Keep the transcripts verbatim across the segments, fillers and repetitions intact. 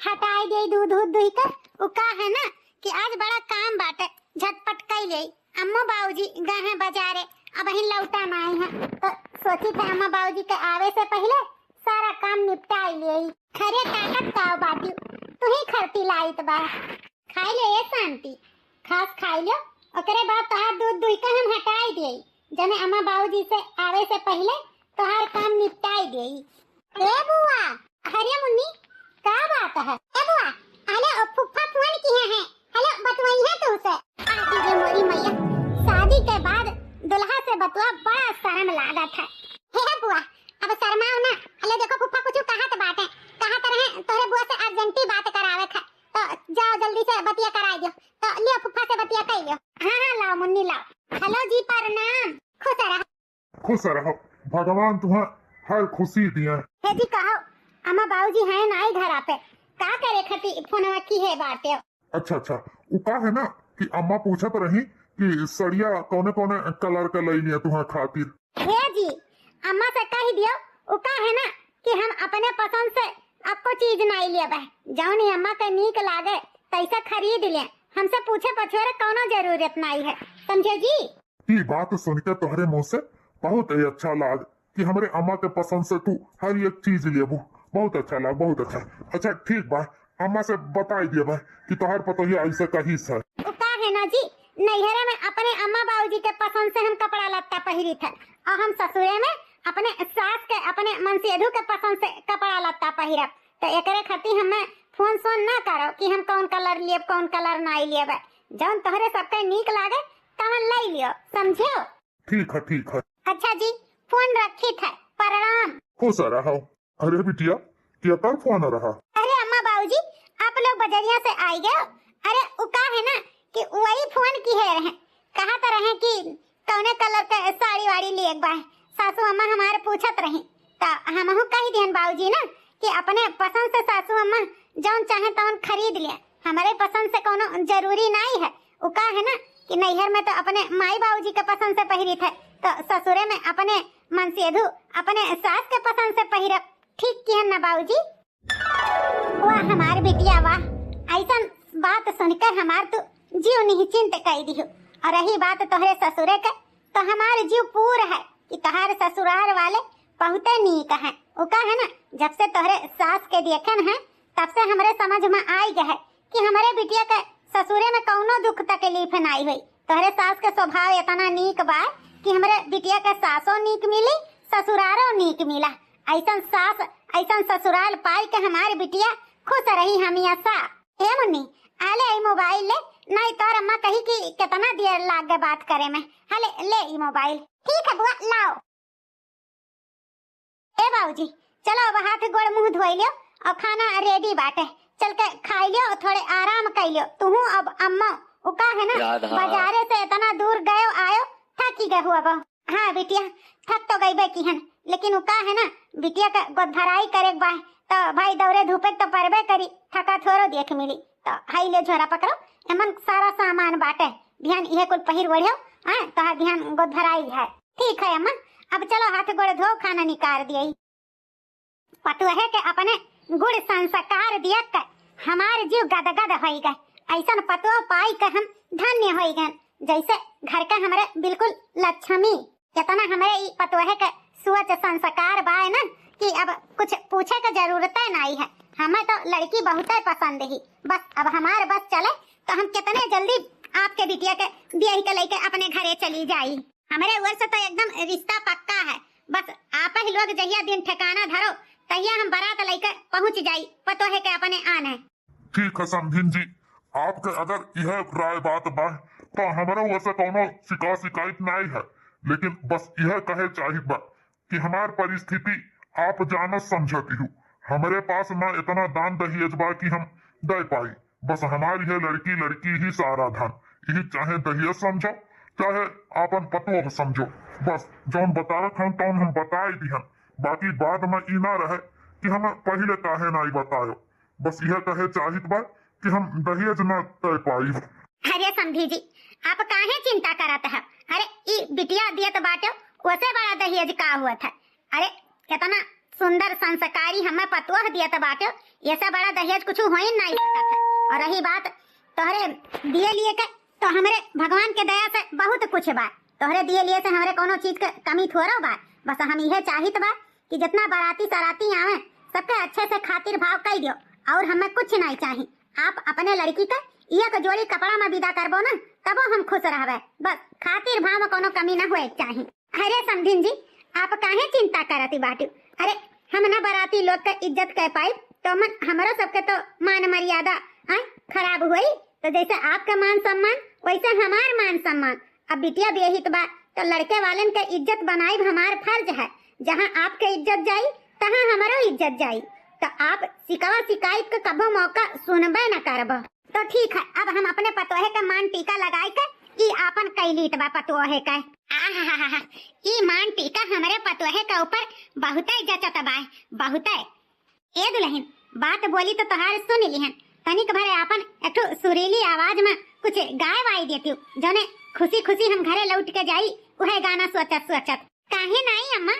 हटाई देई दूध उध दुहि के। उ का है ना कि आज बड़ा काम बाटे, झटपट कई लेई। अम्मो बाबूजी गए हैं बाजारे, अबहिन लौटा ना आई हैं, तो सोचित है अम्मा बाबूजी के आवे से पहिले सारा काम निपटाई लेई। खरे ताकत का बाटी, तू ही खरती लाइत बा। खाई ले ये शांति, खास खाई लो, ओकरे बाद तोहार दूध दुहि के हम हटाई देई, जने अम्मा बाबूजी से आवे से पहिले तोहार काम निपटाई देई। ए बुआ, अरे मुन्नी, का बात है? ए बुआ, अरे ओ फुफ्फा फोन किहे हैं, हेलो, बतवई है तू से। आखिर रे मोरी मैया, शादी के बाद दुल्हा से बतवा बड़ा शर्म लागत है। हे बुआ, अब शर्माओ ना। हेलो, देखो फुफ्फा कुछ कहत बाटे, कहत रहे तोहरे बुआ से अर्जेंटी बात करावे थे, तो जाओ जल्दी से बतिया कराई दियो। तो लियो फुफ्फा से बतिया कर लियो। हाँ हाँ, लाओ मुन्नी लाओ। हेलो जी, प्रणाम। खुश रहो। खुश रहो, भगवान तुम्हें हर खुशी दिए। हे जी कहो, अम्मा बाबूजी हैं नाई घर पे, का करे खती फोनवा किहे बाटे? अच्छा अच्छा, उ का है ना कि अम्मा पूछत रही कि सड़िया कौने कौने कलर का लई लिया तुम्हारे खातिर। हे जी, अम्मा से कह दियो, उ का है ना कि हम अपने पसंद से अक्को चीज नाई लेबे, जौन ही अम्मा के नीक लागे तैसे खरीद ले, हमसे पूछे पछोरे कौनो जरूरत नाई है, समझे जी? ई बात सुन के तोहरे मुंह से बहुत ही अच्छा लाग कि हमरे अम्मा के पसंद से तू हर एक चीज लेबू। बहुत अच्छा लाग, बहुत अच्छा। अच्छा ठीक बा, अम्मा से बताई दिया बा कि तोहर पतोहिया ऐसे कहिस है। उ का है ना जी, नैहरे में अपने अम्मा बाबूजी के पसंद से हम कपड़ा लत्ता पहिरी थे और हम ससुरे में अपने सास के, अपने मनसेधु के पसंद से कपड़ा लत्ता पहिरब। तो एकरे खातिर हमें फोन सोन ना करो कि हम कौन कलर लेब, कौन कलर नाई लेब। जौन तोहरे सबके नीक लागे तवन लई लियो, समझो? ठीक है, ठीक है। अच्छा जी, फोन रखी थे, प्रणाम। खुश रहो। अरे बिटिया, केकर फोन रहा? अरे अम्मा बाबूजी, आप लोग बजरिया से आई गए। अरे उ का है ना कि वही फोन किहे रहे, कहत रहे कि कौने कलर के साड़ी वाड़ी लिए बा, सासू अम्मा हमारे पूछत रही। त हमहू कह दिहन बाबूजी ना कि अपने पसंद से सासू अम्मा जौन चाहे तौन खरीद ले, हमारे पसंद से कोनो जरूरी नाई है। उ का है ना कि नैहर में तो अपने माई बाबूजी के पसंद से पहिरी थे, तो ससुरे में अपने मनसेधु अपने सास के पसंद से पहिरब। ठीक किहन ना बाबूजी? वाह हमार बिटिया वाह, ऐसन बात सुनकर हमार तू जीव निश्चिंत कई दिहु। और रही बात तोहरे ससुरे के, तो हमार जीव पूर है कि तोहार ससुरार वाले बहुते नीक हैं। उ का है ना, जब से तोहरे सास के देखन है, तब से हमरे समझ में आई गए है कि हमरे बिटिया के ससुरे में कौनो दुख तकलीफ नाई होई। तोहरे सास के स्वभाव इतना नीक बा कि हमरे बिटिया के सासो नीक मिली, ससुरारो नीक मिला। ऐसन सास, ऐसन ससुराल पाई के हमार बिटिया खुश रही हमेशा। ए मुन्नी, आ ले ई मोबाइल ले, नाई तोर अम्मा कही कि कितना देर लाग गए बात करे में। हले, ले ई मोबाइल। ठीक है बुआ, लाओ। ए बाबूजी, चलो अब हाथ गोड़ मुंह धोई लियो और खाना रेडी बाटे, चल के खाई लियो और थोड़े आराम कर लियो। तुहू अब अम्मा, उ का है ना, राधा। बाजारे से इतना दूर गयो आयो, थकी गए हुआ बहु। हाँ बिटिया, थक तो गई बे किहन, लेकिन उ का है ना, बिटिया का गोदभराई करे के बा, तो भाई दौरे धूपे के तो परबे करी, थका थोड़ो देख मिली। तो हाई ले झोरा पकड़ो, एमन सारा सामान बाटे, बिहान इहे कुल पहिर ओढ़ो, हाँ, तोहार बिहान गोदभराई है। ठीक है अम्मा, अब चलो हाथ गोड़ धो, खाना निकाल दिए। पतोहे के अपने गुण संस्कार दिया के हमार जीव गदगद होई गए। ऐसन पतोह पाई के हम धन्य होई गए, जैसे घर के हमरे बिल्कुल लक्ष्मी। इतना हमरे ई पतोहे के सोच संस्कार बाय ना कि अब कुछ पूछे के जरूरत नाई है। हमें तो लड़की बहुते पसंद ही, बस अब हमार बस चले तो हम कितने जल्दी आपके बिटिया के बियाह के लेके अपने घरे चली जाई। हमरे ओर से तो एकदम रिश्ता पक्का है, बस आप ही लोग जहिया दिन ठिकाना धरो, तहिया हम बारात लेके पहुंच जाई पतोहे के अपने आने। ठीक है समधिन जी, आपके अगर यह राय बात बा, तो हमरे ओर से कौनो शिका-, शिकायत नाई है, लेकिन बस यह कहे चाहित बा कि हमार परिस्थिति आप जानत समझत हू, हमरे पास ना इतना दान दहेज बा कि हम दे पाई। बस हमार यह लड़की, लड़की ही सारा धन, यही चाहे दहेज समझो, चाहे आपन पतोह समझो, बस जौन बतावत हन तौन हम बताई दिहन, बाकी बाद में ई ना रहे कि हमें पहिले काहे नाई बतायो। बस यह कहे चाहित बा कि हम दहेज न तय पाई। अरे समधी जी, आप काहे चिंता करत है? अरे ई बिटिया दियत बाटे, ओसे बड़ा दहेज का हुआ था? अरे इतना सुंदर संस्कारी हमें पतोह दियत बाटे, ऐसा बड़ा दहेज कुछ हो ही नहीं सकत है। और रही बात तोहरे दिए लिए के, तो हमरे भगवान के दया से बहुत कुछ बा। तोहरे दिए लिए से हमरे कोनो चीज के कमी थोड़ो बा। बस हम इहे चाहित बा कि जितना बाराती सराती आवे, सबके अच्छे से खातिर भाव कई दियो, और हमें कुछ नहीं चाही। आप अपने लड़की के एक जोड़ी कपड़ा में विदा करबो ना, तबो हम खुश रहबे। बस खातिर भाव में कोनो कमी ना होए के चाही। अरे समधिन जी, आप काहे चिंता करती बाटू? अरे, हम ना बाराती लोग के इज्जत कर पाई, तो मन हमरो सबके तो मान मर्यादा, आय, खराब होई। तो जैसे आपका मान सम्मान, वैसे हमार मान सम्मान। अब बिटिया बेहित बा, तो लड़के वालन के इज्जत बनाइब हमार फर्ज है। जहाँ आपके इज्जत जाई, तहाँ हमरो इज्जत जाई। तो आप शिकवा शिकायत के कबो मौका सुनबे न करब। तो ठीक है, अब हम अपने पतोहे के मान टीका लगाई के ई आपन कैलीत बा पतोहे के। आहाहाहा, ई मान टीका हमरे पतोहे के ऊपर बहुते जचत बा, बहुते। ए दुल्हन, बात बोली तो तोहार सुन लिहन, तनिक भरे आपन एक ठो सुरीली आवाज में कुछ गाय वाई देती, जौने खुशी खुशी हम घरे लौट के जाई, उहे गाना सोचत सोचत। काहे नाई अम्मा,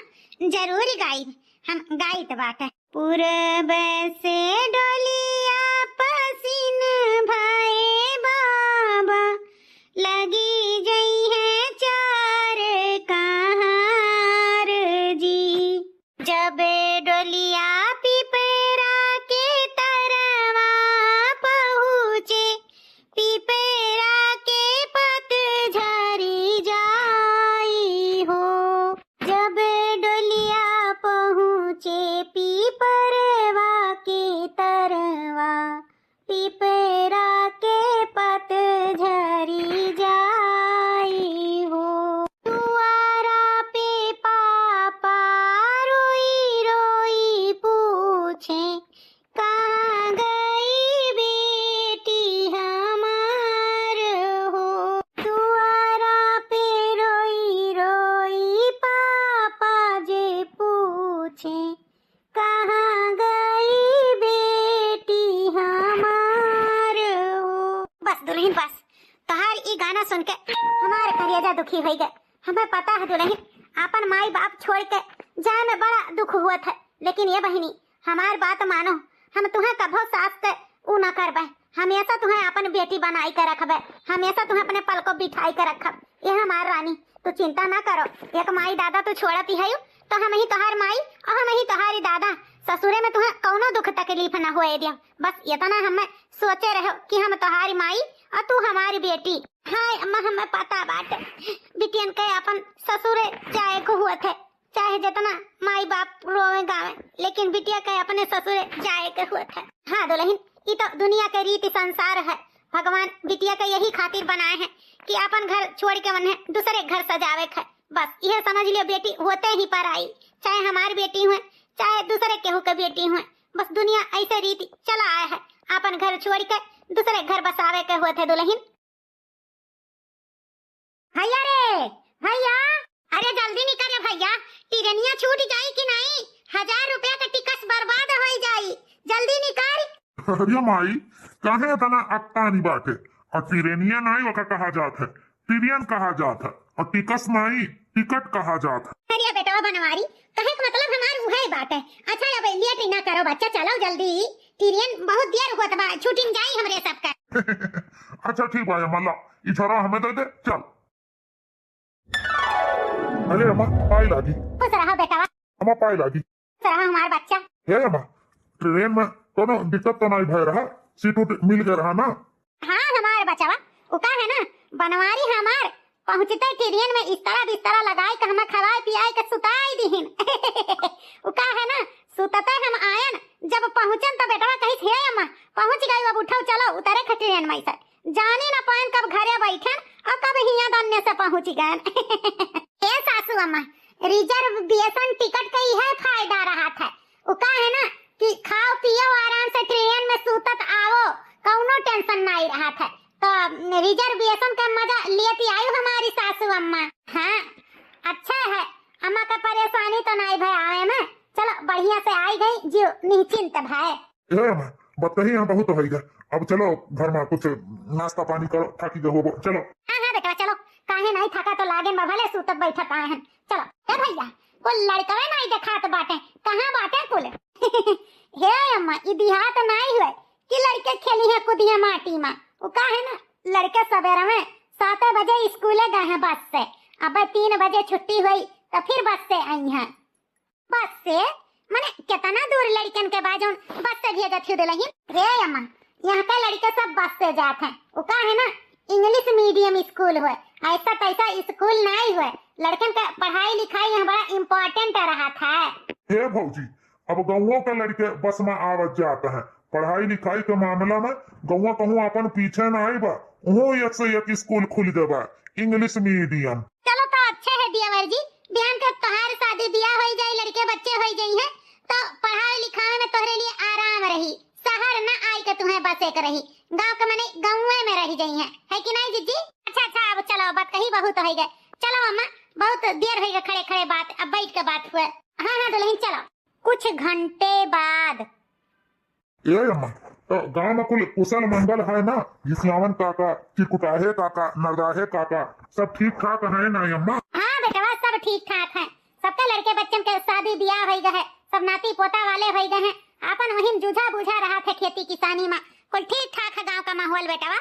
जरूर गाई, हम गाइत बाटे। पूरब से डोलिया पसिन भाए बाबा, लगी जइहे चार कहार जी। जब डोलिया पिपरा के तरवा पहुँचे, पिपरा के पत झरी जाई हो। जब डोलिया पहुँचे पीपरवा के तरवा, पिपरा के पत झरी जाई हो। दुआरा पे पापा रोई रोई पूछे, कहाँ गई बेटी हमार हो? दुआरा पे रोई रोई पापा जे पूछे, कहाँ गई बेटी हमार हो? बस दुल्हन बस, तोहार ई गाना सुन के हमार करेजा दुखी होई गए। हमें पता है दुल्हन, आपन माई बाप छोड़ के जाए में बड़ा दुख हुआ था, लेकिन ये बहिनी, हमार बात मानो, हम तुहें कभो सास के ऊ ना करबे, हमेशा तुहें अपन बेटी बनाई के रखबे, हमेशा तुहें अपने पलको बिठाई के रखब। ये हमार रानी, तू चिंता ना करो, एक माई दादा तू छोड़ती है, तो हम ही तोहार माई और हम ही तोहारी दादा, ससुरे में तुहें कौनो दुख तकलीफ ना होए दियो। बस इतना हमें सोचे रहो कि हम तोहारी माई और तू हमारी बेटी। हाँ अम्मा, हमें पता बाटे, बिटियन के अपन ससुरे जाए को हुआ थे, चाहे जितना माई बाप रोवे गावे, लेकिन बिटिया के अपने ससुरे जाए के हुआ थे। हाँ दुल्हन, ई तो दुनिया के रीति संसार है। भगवान बिटिया के यही खातिर बनाए हैं कि अपन घर छोड़ के उन्हें दूसरे घर सजावे के है। बस यह समझ लियो, बेटी होते ही पर आई, चाहे हमार बेटी हुए, चाहे दूसरे केहू के बेटी हुए, बस दुनिया ऐसे रीति चला आए है। अपन घर छोड़ के दूसरे घर बसावे के हुए थे दुल्हन। भैया रे, भैया, अरे जल्दी निकर रे भैया, टिरेनिया छूट जाई कि नहीं? हजार रुपया का टिकस बर्बाद होई जाई, जल्दी निकर। अरे माई, काहे इतना अक्तानी बाटे? और टिरेनिया नाई ओका कहा जात है, टिरियन कहा जात है, और टिकस नाई, टिकट कहा जात है। अरे बेटवा बनवारी, कहे के मतलब हमार उहे बात है। अच्छा अब लेट ना करो बच्चा, चलो जल्दी, टिरियन बहुत देर होत बा, छूटिन जाई हमरे सबका। अच्छा ठीक बा अम्मा, ला, ई झरा हमें दे दे, चल। अरे अम्मा, पाई लागी। खुश रहो बेटवा। अम्मा, पाई लागी। खुश रहो हमार बच्चा। हे अम्मा, ट्रेन में कोनो दिक्कत तो नहीं भय रहा? सीट उट मिल गए रहा ना? हाँ हमार बचवा, उ का है ना, बनवारी हमार पहुँचते ट्रेन में इस्तरा बिस्तरा लगाए के हमें खवाए पियाए के सुताई दिहिन। उ का है ना, सुतते हम आयन, जब पहुँचन तो बेटवा कहिस, "हे अम्मा, पहुँच गई, अब उठो, चलो, उतरे ख ट्रेन में से।" जानी न पायन कब घरे बैठन और कब हियाँ दन्ने से पहुँच गए। ए सासू अम्मा, रिजर्वेशन टिकट के इहे फायदा रहत है। उ का है ना कि खाओ पियो आराम से ट्रेन में सूतत आवो, कौनो टेंशन नहीं रहत है। तो रिजर्वेशन का मजा लेती आयु हमारी सासू अम्मा। हाँ, अच्छा है, अम्मा का परेशानी तो नहीं भय आवे में। चलो बढ़िया से आई गई, जियो निश्चिंत भय। ए अम्मा, बतकही यहाँ बहुत होई गए। अब चलो घर में कुछ नाश्ता पानी करो, थाकी गए होबो। चलो। हाँ, हाँ बेटवा, चलो। काहे नहीं थका तो लागेन बा, भले सूतत बैठत आए हैं। चलो। ए भैया, कुल लड़कवे नाई देखात बाटे, कहाँ बाटे कुल? हे अम्मा, ई बियाह तो नाई हुए कि लड़के खेली है कूदी है माटी मा। उ का है ना, लड़के सवेरे में सात बजे स्कूले गए हैं बस से, अब तीन बजे छुट्टी हुई तो फिर बस से आई हैं। बस से? मने कितना दूर लड़कन के बा जौन बस से भेजत हियो दुलहिन? रे अम्मा, यहाँ के लड़के सब बस से जात हैं। उ का है ना, इंग्लिश मीडियम स्कूल हुए, ऐसा तैसा स्कूल नाई हुए। लड़कन के पढ़ाई लिखाई यहाँ बड़ा इम्पोर्टेंट रहत है। हे भौजी, अब गौवों के लड़के बस में आवत जात हैं। पढ़ाई लिखाई के मामला में गौवा कहूँ अपन पीछे नाई बा, उहों एक से एक स्कूल खुल गए बा, इंग्लिश मीडियम। चलो तो अच्छे है देवर जी, बिहान के तोहार शादी बियाह होई जाई, लड़के बच्चे होई जाई हैं, तो पढ़ाई लिखाई में तोहरे लिए आराम रही, शहर न आई के तुम्हें बसे के रही, गाँव के मने गाँवे में रही जाई हैं, है कि नाई जीजी? अच्छा अच्छा, अब चलो, बात कही बहुत होई गए, चलो अम्मा, बहुत देर होई गए खड़े खड़े बात, अब बैठ के बात हुए। हाँ हाँ दुलहिन चलो। कुछ घंटे बाद। ए अम्मा, तो गाँव में कुल कुशल मंगल है ना? घिसियावन काका, चिरकुटाहे काका, नरदाहे काका, सब ठीक ठाक है ना अम्मा? हाँ बेटवा, सब ठीक ठाक है। सबके लड़के बच्चन के शादी बियाह होई गए है, सब नाती पोता वाले होई गए हैं। आपन वहीं जूझा बूझा रहा थे खेती किसानी में। कुल ठीक ठाक है गाँव का माहौल बेटवा।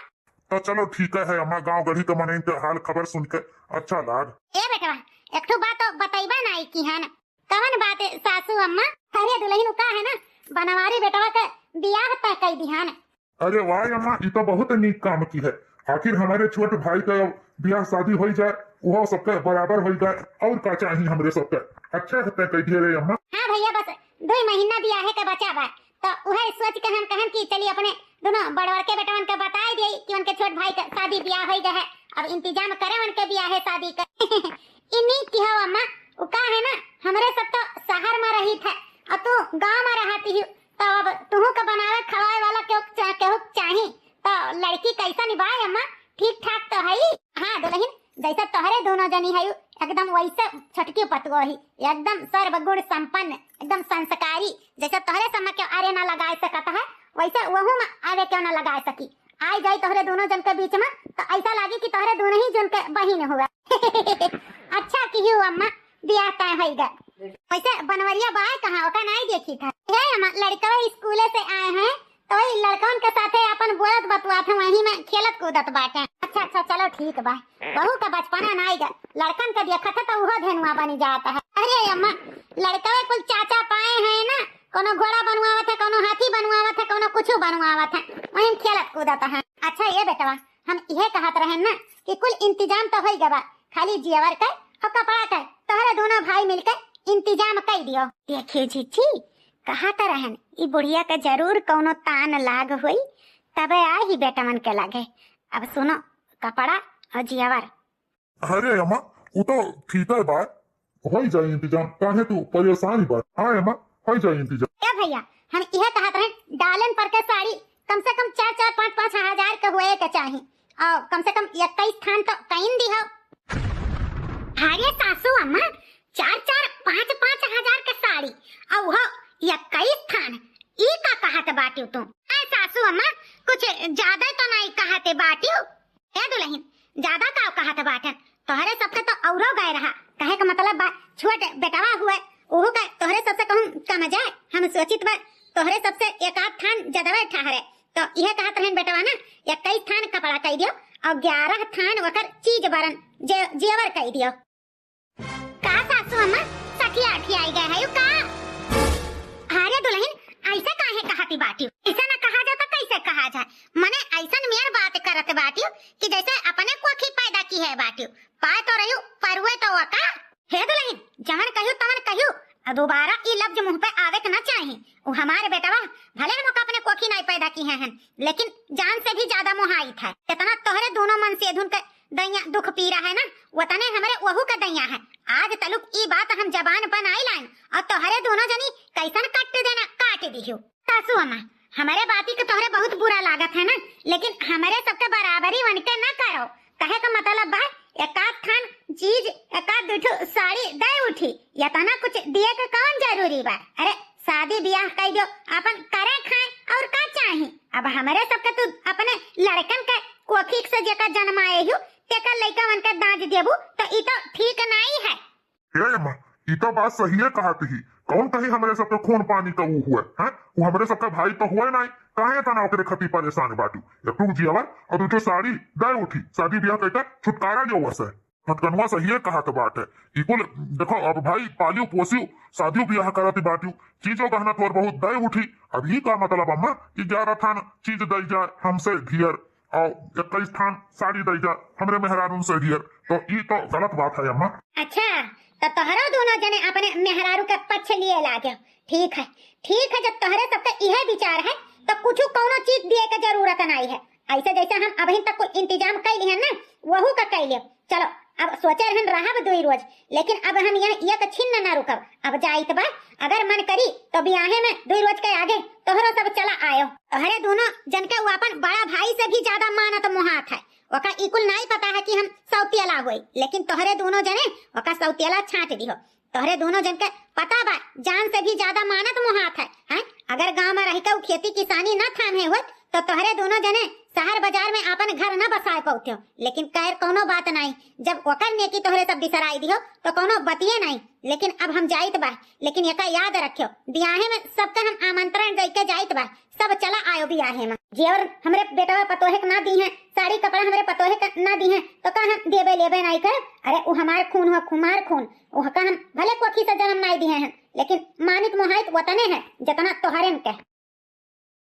तो चलो ठीक है अम्मा, गाँव गढ़ी के मनई के हाल खबर सुन के अच्छा लाग। ए बेटवा, एक ठो बात तो बतैबा नाई की है ना? कवन बात सासू अम्मा? अरे दुलहिन, उ का है ना, बनवारी बेटवा के बियाह तय कई दिहान। अरे वाह अम्मा, ई तो बहुत नीक काम की है। आखिर हमारे छोट भाई का बियाह शादी होई जाए, उहो सबके बराबर होई जाए, और का चाही हमरे सबके? अच्छा है तय कई दिहे रे अम्मा। हाँ भैया, बस दुई महीना बियाहे के बचा बा, तो उहे सोच के हम कहन कि चली अपने दोनों बड़वर के बेटवन के बताई दिए कि उनके छोट भाई के शादी बियाह होई गए है, अब इंतजाम करे उनके बियाहे शादी के। इन्हीं की हो अम्मा, उ का है ना, हमरे सब तो शहर में रही थे और तू गाँव में रहती ही, तो अब तुहू के बनावे खवाए वाला केहू चा-, केहू चाही, तो लड़की कैसन बा अम्मा, ठीक ठाक तो है? हाँ दुलहिन, जैसे तोहरे दोनों जनी है एकदम वैसे छोटकी पतुओ ही, एकदम सर्वगुण संपन्न, एकदम संस्कारी, जैसे तोहरे सब में के आरे ना लगा सकत है, वैसे वहू में आरे क्यों ना लगा सकी। आई जाई तोहरे दोनों जन के बीच में, तो ऐसा लागी कि तोहरे दोनों ही जन के बहिन हुआ। अच्छा किहू अम्मा, बियाह तय होई गए। वैसे बनवरिया बाय कहाँ, ओका नाई देखी था। हे अम्मा, लड़कवे स्कूले से आए हैं, तो वही लड़कवन के साथे अपन बोलत बतुआत हैं, वहीं में खेलत कूदत बाटे। अच्छा, अच्छा, चलो ठीक बा। बहू का बचपना नाई गए, लड़कन के देखत है तो उहो धेनुआ बनी जात है। अरे अम्मा, लड़कवे कुल चाचा पाए हैं ना, कोनो घोड़ा बनवावत है, कोनो हाथी बनवावत है, कोनो कुछ बनवावत है, वहीं खेलत कूदत है। अच्छा ये बेटवा, हम इहे कहत रहन ना कि कुल इंतजाम तो होई गवा, खाली जेवर के और कपड़ा के तोहरे दोनों भाई मिलके इंतजाम कई दियो। देखिए जीजी, कहत रहन, ई बुढ़िया के जरूर कौनो तान लाग होई, तबे आई ही बेटवन के लगे। अब सुनो, कपड़ा और जेवर। अरे अम्मा, उ तो ठीक है बा, होई जाई इंतजाम, काहे तू परेशान बा? हाँ अम्मा, होई जाई इंतजाम। ए भैया, हम इहे कहत रहे, डालन पर के साड़ी कम से कम चार चार पाँच पाँच हजार के होए के चाही, और कम से कम इक्कीस थान तो कइन दिहो। अरे सासू अम्मा, चार चार पाँच पाँच हजार के साड़ी, और वो इक्कीस थान, ई का कहत बाटियो तू? ए सासू अम्मा, कुछ ज्यादा तो नहीं कहते बाटियो? ए दुलहिन, ज्यादा का कहत बाटन? तोहरे सबके तो औरो गए रहा, कहे का मतलब बा, छोट बेटवा हुए, ओहू का तोहरे सबसे कहूँ कम जाए। हम सोचित बा, तोहरे सबसे एक आध थान जदवे ठहरे। तो इहे कहत रहन बेटवा ना, इक्कीस थान कपड़ा कई दियो और ग्यारह थान ओकर चीज बरन जे-, जेवर कई दियो। का सासू अम्मा, सठिया अठियाई गए है का? अरे दुलहिन, ऐसे काहे कहती बाटियो? ऐसे ना कहा जाता, कैसे कहा जाए? मने ऐसन मेर बात करत बाटियो कि जैसे अपने कोखी पैदा की है बाटियो। पाए तो रहियो, परुए तो वका। हे दुलहिन, जवन कहियो तवन कहियो, आ दोबारा ई लफ्ज मुँह पे आवे के ना चाही। उ हमारे बेटवा, भले हम ओका अपने कोखी नाई पैदा की हैं, लेकिन जान से भी ज्यादा मोहाइत है। इतना तोहरे दोनों मन से धुन के दैया दुख पीरा है ना, वतने हमरे वहू के दैया है। आज तलुक ई बात हम जबान पर नाई लाइन, और तोहरे दोनों जनी कैसन कट देना काट दिहियो। सासू अम्मा, हमरे बाती के तोहरे बहुत बुरा लागत है ना, लेकिन हमरे सबके बराबरी वनके ना करो। कहे का मतलब बा, एकाध थान चीज, एकाध दू ठो साड़ी दे उठी, इतना कुछ दिए के कौन जरूरी बा? अरे, शादी बियाह कई दो, अपन करे खाए, और का चाही? अब हमरे सबके तू अपने लड़कन के कोखी से जेकर जन्माए हु, तेकर लइका वन के दाज देबू, तो ई तो ठीक नाई है। हे अम्मा, ई तो बात सहिए कहत ही। कौन कही हमरे सबके खून पानी का ऊ हुए, हैं? ऊ हमरे सबका भाई तो हुए नाई, काहे इतना ओकरे खती परेशान बाटू? एक टूक जियावर और दूठो साड़ी दे उठी, शादी ब्याह कइके छुटकारा लियो वसे। फटकनुआ सहिए कहत बाटे। ई कुल देखो, अब भाई पालियो पोसियो, शादियो ब्याह करत बाटियो, चीजो गहना थोर बहुत दे उठी। अब ई का मतलब अम्मा कि ग्यारह थान चीज दे जाए हमसे ढियर, और इक्कीस थान साड़ी दे जाए हमरे मेहरारून से ढियर, तो ई तो गलत बात है अम्मा। अच्छा, तो तोहरो दोनों जने अपने मेहरारू के पक्ष लिए लागे। ठीक है, ठीक है, जब तोहरे सबके इहे विचार है तो कुछ कौनो चीज दिए के जरूरत नहीं है। ऐसे जैसे हम अबहिन तक कुल इंतजाम कइ लिहन ना, वहू का कइ लियो। चलो, अब सोचे रहन रहब दुई रोज, लेकिन अब हम यहाँ एक छिन ना रुकब। अब जाइत बा, अगर मन करी तो बियाहे में दुई रोज के आगे तोहरो सब चला आयो। तोहरे दोनों जन के वो अपन बड़ा भाई से भी ज्यादा मानत मोहात है। ओका ई कुल नाई पता है कि हम सौतियला होई, लेकिन तोहरे दोनों जने ओका सौतियला छांट दिहो। तोहरे दोनों जन के पता बा, जान से भी ज्यादा मानत मोहात है, हैं? अगर गांव में रह के उ खेती किसानी न थामे होत, तो तोहरे दोनों जने शहर बाजार में आपन घर न बसाए पौते हो। लेकिन खैर, कौनो बात नाई, जब ओकर नेकी तोहरे सब बिसराई दिहो, तो कौनो बतिये नाई। लेकिन अब हम जाइत बा, लेकिन एका याद रखियो, बियाहे में सबके हम आमंत्रण दे के जाइत बा, सब चला आयो बियाहे में। जेवर हमरे बेटवा पतोहे के ना दी हैं, साड़ी कपड़ा हमरे पतोहे के ना दी हैं, तो का हम देबे लेबे नाई करे? अरे, उ हमार खून हो, हमार खून, ओहका हम भले कोखी से जन्म नाई दिए हैं, लेकिन मानित मोहाइत वतने है, जतना तोहरेन के।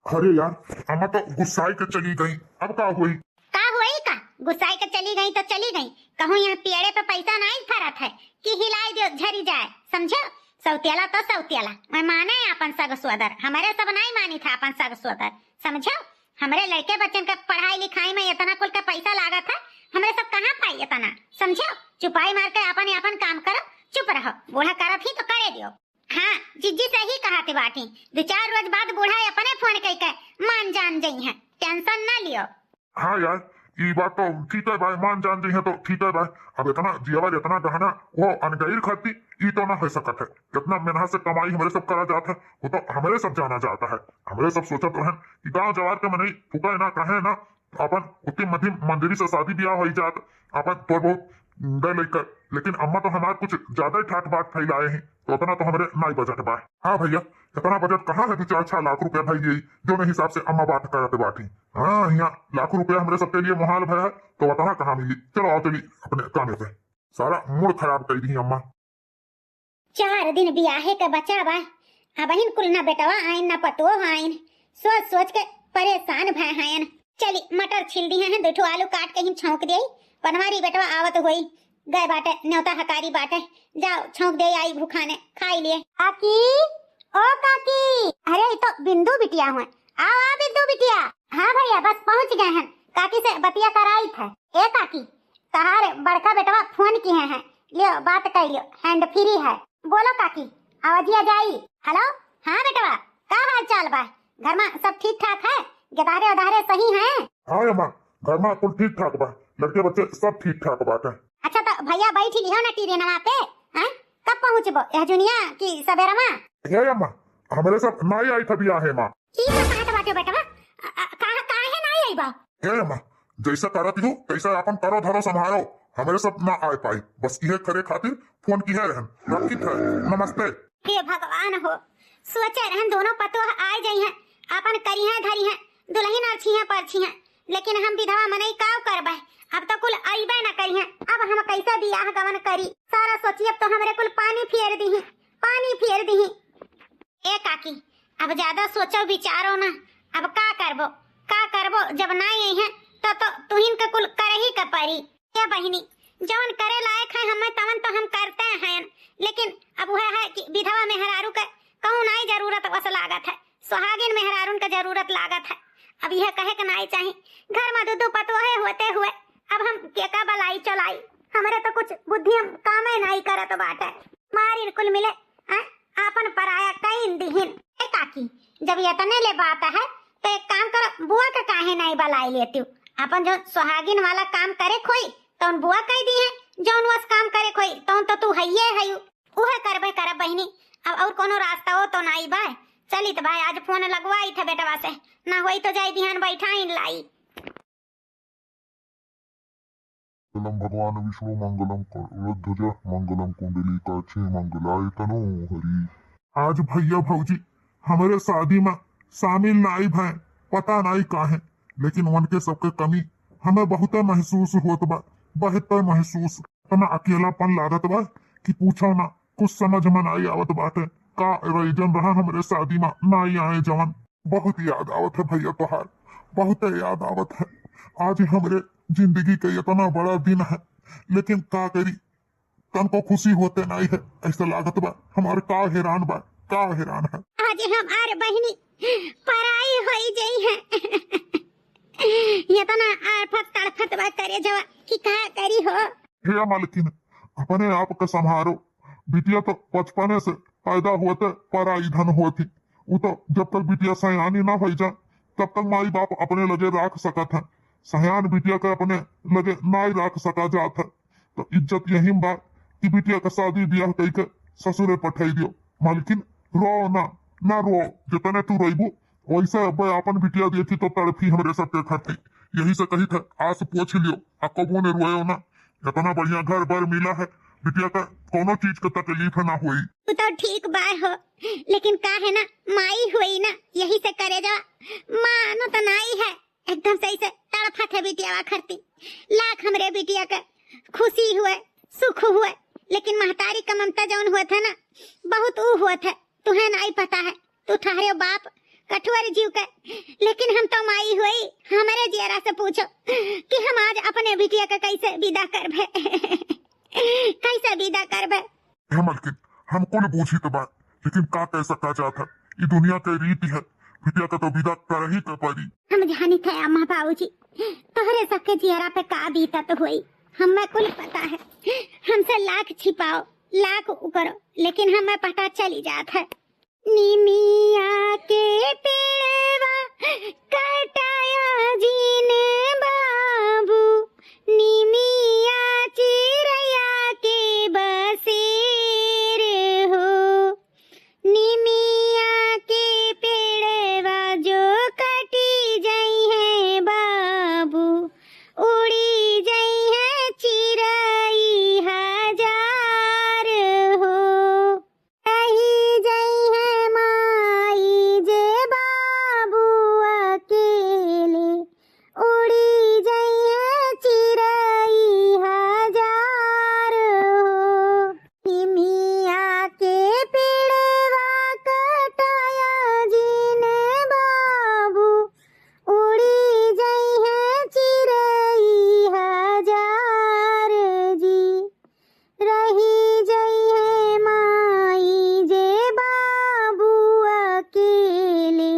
अरे यार, अम्मा तो गुस्साई के चली गई, अब का होई? का होई का? गुस्साई के चली गई तो चली गई, कहूँ यहाँ पेड़े पे पैसा नाई फरत है कि हिलाई दियो झरी जाए, समझो? सौतियला तो सौतियला, मैं माने अपन सग सोदर, हमरे सब नाई मानी था अपन सग सोदर, समझो? हमरे लड़के बच्चन के पढ़ाई लिखाई में इतना कुल के पैसा लागत है, हमरे सब कहाँ पाई इतना, समझो? चुपाई मार के अपन अपन काम करो, चुप रहो, बूढ़ा करत ही तो करे दियो। हाँ, जिज्जी सही कहत बाटी, दो चार रोज बाद बूढ़ा अपने फोन कइके मान जान जइहैं, tension ना लियो। हाँ यार, ई बात तो ठीक है भाई, मान जान जइहैं तो ठीक है भाई। अब इतना जियावर, इतना गहना वो अनगैर खरीदी, ई तो ना हो सकत है। इतना मेहनत से कमाई हमरे सब करा जात है, वो तो हमरे सब जाना जाता है। हमरे सब सोचत रहन कि गांव जवार के मनई फुकाए ना, कहे ना, अपन उतनी मध्यम मंदिरी से शादी ब्याह हो जात, अपन थोड़ बहुत दे लेकर। लेकिन अम्मा तो हमार कुछ ज्यादा ही ठाट बाट फैलाए हैं, तो उतना तो हमरे नाई बजट बा। हाँ भैया, इतना बजट कहाँ है, दो चार छह लाख रुपया भाई, यही जो नहीं हिसाब से अम्मा बात करत बाटी। हाँ, यहाँ लाखों रुपया हमरे सबके लिए मुहाल भया है, तो उतना कहाँ मिली। चलो आओ, चली अपने कामे पे। सारा मूड खराब कर दी अम्मा। चार दिन बियाहे के बचा बा, अबहिन कुल ना बेटवा आइन, ना पतोह आइन। सोच सोच के परेशान भय हयन। चली, मटर छील दिहे हैं, दो ठो आलू काट के ही छौंक देई। पनवारी बेटवा आवत होई, गए बाटे, न्योता हकारी बाटे, जाओ छौंक देई, आई भूखाने, खाई लिए। काकी, ओ काकी, अरे, ई तो बिंदु बिटिया हुए। आओ, आओ बिंदु बिटिया। हाँ भैया, बस पहुँच गए हैं, काकी से बतिया कराई था। ए काकी, तहार बड़का बेटवा फोन किहे हैं, लियो बात कर लियो, hand free है। बोलो काकी, आवाजिया जाई। हेलो, हाँ बेटवा, का हाल चाल बा? घर में सब ठीक ठाक है? गेदहरे उदहरे सही हैं? हाँ अम्मा, घर में कुल ठीक ठाक बा, लड़के बच्चे सब ठीक ठाक बाटे। अच्छा तो भैया बैठ लिहो ना ट्रेनवा पे, हैं? कब पहुँचबो, यह जुनिया की सबेरवा? हे अम्मा, हमरे सब नाई आई था बियाहे माँ। ई का कहत बाटे बेटवा? अ, अ, काहे, काहे नाई आई बा? हे अम्मा, जैसा करत हो तैसा अपन करो धरो संभारो, हमरे सब ना आए पाई, बस इहे करे खातिर फोन किहे रहन। रखित है, नमस्ते। हे भगवान हो, सोचे रहन दोनों पतोह आए जइहैं, आपन करिहैं धरिहैं, दुलहिन अरछिहैं परछिहैं, लेकिन हम विधवा मनई काव करबै? अब तो कुल अइबे न करिहैं, अब हम कैसे बियाह गवन करी? सारा सोचिए तो हमरे कुल पानी फेर दीही, पानी फेर दीही। ए काकी, अब ज्यादा सोचो विचारो ना, अब का करबो, का करबो, जब नाई अइहैं तो, तो तुहिन के कुल करही के परी। ए बहिनी, जवन करे लायक है हमें तवन तो हम करते हैं, लेकिन अब वह है कि विधवा मेहरारू के कहूँ नाई जरूरत वस लागत है, सुहागिन मेहरारून के जरूरत लागत है। अब यह कहे के नाई चाही, घर में दू दू पतोहे होते हुए अब हम केका बलाई चलाई, हमरे तो कुछ बुद्धि हम कामे नाई करत बाटे। मारिन कुल मिले, आ, आपन पराया कईन दिहिन। ए काकी, जब यतने ले बात है, तो एक काम करो, बुआ के काहे नाई बलाई लेतिउ? आपन जो सुहागिन वाला काम करे खोई, तौन बुआ कई दिहे, जौन वस काम करे खोई, तौन तो तू हइये हयू। उहे करबे करब बहिनी, अब और कोनो रास्ता हो तो नाई बा। चलित बा, आज फोन लगवाई थे बेटवा से, ना होई तो जाई बिहान बैठाइन लाई। मंगलम भगवान विष्णु मंगलम करुणध्वज मंगलम कुंडली काक्षी मंगलाय तनो हरि। आज भैया भौजी हमरे शादी में शामिल नाई भए, पता नाई काहे, लेकिन उनके सबके कमी हमें बहुते महसूस होत बा, बहुते महसूस। इतना अकेलापन लागत बा कि पूछो ना, कुछ समझ में नाई आवत बाटे। का reason रहा हमरे शादी में नाई आए जवन? बहुत याद आवत है भैया तोहार, बहुते याद आवत है। आज हमरे जिंदगी के इतना बड़ा दिन है, लेकिन का करी, तनको खुशी होते नाई है। ऐसा लागत बा हमार का हैरान बा, का हैरान है। आज हमार बहिनी पराई होई जई है। इतना आफत तड़फत बा करे जवा कि का करी हो। हे मालकिन, अपने आप के संभारो। बिटिया तो बचपने से पैदा होते पराई धन होती। उ तो जब तक बिटिया सयानी ना होई जा, तब तक माई बाप अपने लगे राख सकत है। सयान बिटिया के अपने लगे नाई राख सका जात है। तो इज्जत यही में बा कि बिटिया का शादी ब्याह कई के ससुरे पठाई दियो। मालकिन, रो ना, ना रो, जितने तू रोइबू वैसे अब अपन बिटिया देखी तो तड़फी हमरे सबके खातिर। यही से कही थे, आस पोछ लियो, आ कबो ने रोयो ना। इतना बढ़िया घर बर मिला है, बिटिया का कोनो चीज के तकलीफ ना होई। तू तो ठीक बा हो, लेकिन का है ना, माई होई ना, यही से करे जा मानो तो नाई है। एकदम सही से तड़फत है बिटियावा खरती। लाख हमरे बिटिया के खुशी हुए, सुख हुए, लेकिन महतारी का ममता जौन हुआ था ना, बहुत ऊ हुआ था। तुहे नाई पता है, तू ठहरे बाप कठुअर जीव के, लेकिन हम तो माई हुई। हमरे जियरा से पूछो कि हम आज अपने बिटिया के कैसे विदा करबे। कैसे विदा करबे? हे मलकिन, हम कुल बूझी तो बात, लेकिन का कह सका जात है, ई दुनिया के रीति है, बिटिया का तो विदा कर ही के पड़ी। हम जानी थे अम्मा बाबूजी, तोहरे सबके जियरा पे का बीतत होई, हमें कुल पता है। हमसे लाख छिपाओ, लाख उ करो, लेकिन हमें पता चली जात है। निमिया के पेड़वा कटाया जिन बाबू, निमिया चिरैया के बसेर हो। निमिया के पेड़वा जो कटी जइहैं बाबू, उड़ी जइहैं चिरई हजार हो। रही जइहैं माई जे बाबू अकेले, उड़ी जइहैं चिरई हजार हो। निमिया के पेड़वा कटाया जिन बाबू, उड़ी जइहैं चिरई हजार जी। रही जइहैं माई जे बाबू अकेले,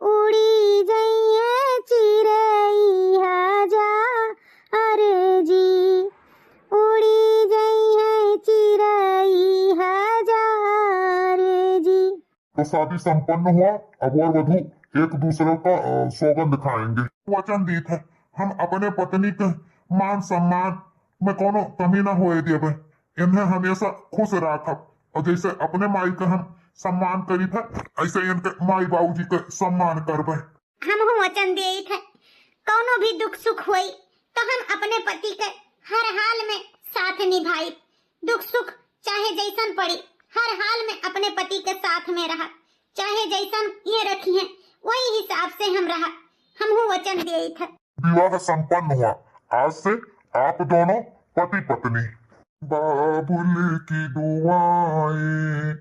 उड़ी जइहैं चिरई हजार जी। उड़ी जइहैं चिरई हजार जी। तो शादी संपन्न हुआ। अब वर वधू एक दूसरे का, अ, सौगंध खाएंगे। वचन दीत है, हम अपने पत्नी के मान सम्मान में कोनो कमी ना होए देबे। इन्हें हमेशा खुश राखब और जैसे अपने माई के हम सम्मान करीत है, ऐसे इनके माई बाबूजी के सम्मान करबे। हमहू वचन देइत है, कौनो भी दुख सुख होई तो हम अपने पति के हर हाल में साथ निभाई। दुख सुख चाहे जैसन पड़ी, हर हाल में अपने पति के साथ में रहा, चाहे जैसन ये रखी है वही हिसाब से हम रहा। हमहू वचन देइत है। विवाह संपन्न हुआ। आज से आप दोनों पति पत्नी। बाबुल की दुआएं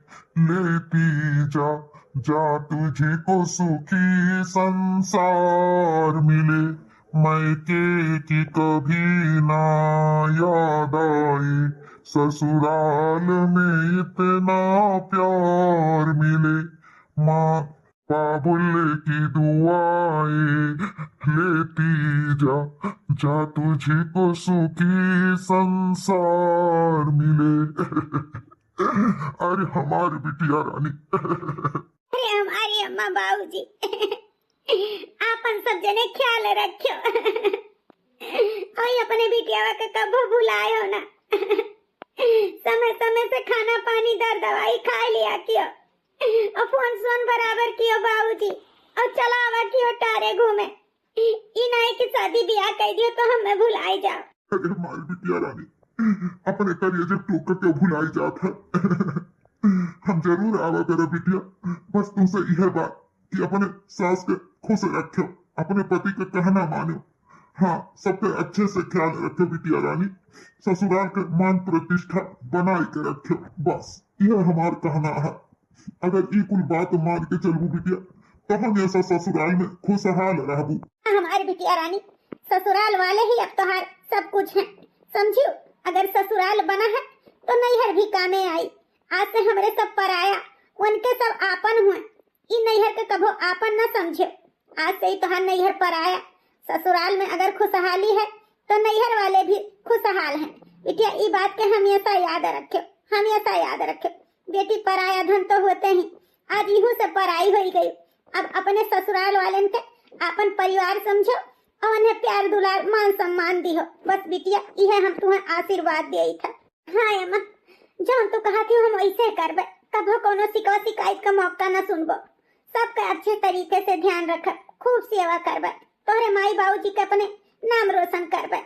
लेती जा, जा तुझको सुखी संसार मिले। मायके की कभी ना याद आए, ससुराल में इतना प्यार मिले। माँ बाबुल की दुआएं लेती जा, जा तुझको सुखी संसार मिले। अरे हमार बिटिया रानी। अरे हमारी अम्मा बाबूजी, आपन सब जने ख्याल रखियो और अपने बिटियावा के कबो भुलायो ना। समय समय से खाना पानी दर दवाई खाए लिया कियो। और फोन सोन बराबर कियो बाबूजी, और चला आवा कियो टारे घूमे। ई नाई कि शादी ब्याह कह दियो तो हमें भुलाई जाओ। अरे हमार बिटिया रानी, अपने करेजे टूक के भुलाई जात है। हम जरूर आवा करब बिटिया, बस तुमसे यह बात कि अपने सास के खुश रखो, अपने पति के कहना मानो। हाँ, सबके अच्छे से ख्याल रखो बिटिया रानी, ससुराल के मान प्रतिष्ठा बनाए के रखो। बस यह हमार कहना है। अगर ई कुल बात मान के चलबू बिटिया, तो हमेशा ससुराल में खुशहाल रहबू। हमार बिटिया रानी, ससुराल वाले ही अब तोहार सब कुछ हैं, समझियो। अगर ससुराल बना है तो नैहर भी कामे आई। आज से हमरे सब पराया, उनके सब आपन हुए। ई नैहर के कभो आपन न समझियो। आज से ही तोहार नैहर पराया। ससुराल में अगर खुशहाली है तो नैहर वाले भी खुशहाल हैं। बिटिया, ई बात के हमेशा याद रखियो, हमेशा याद रखियो। बेटी पराया धन तो होते ही, आज इहू से पराई होई गई। अब अपने ससुराल वालन के आपन परिवार समझो और उन्हें प्यार दुलार मान सम्मान दिहो। बस बिटिया, इहे हम तुम्हें आशीर्वाद दिए था। हाँ अम्मा, जौन तू कहा थी हम वैसे करबे, कभो कोनो शिकवा शिकायत का मौका न सुनबो। सबके अच्छे तरीके से ध्यान रखब, खूब सेवा करबे, तोहरे माई बाबूजी के अपने नाम रोशन करबे।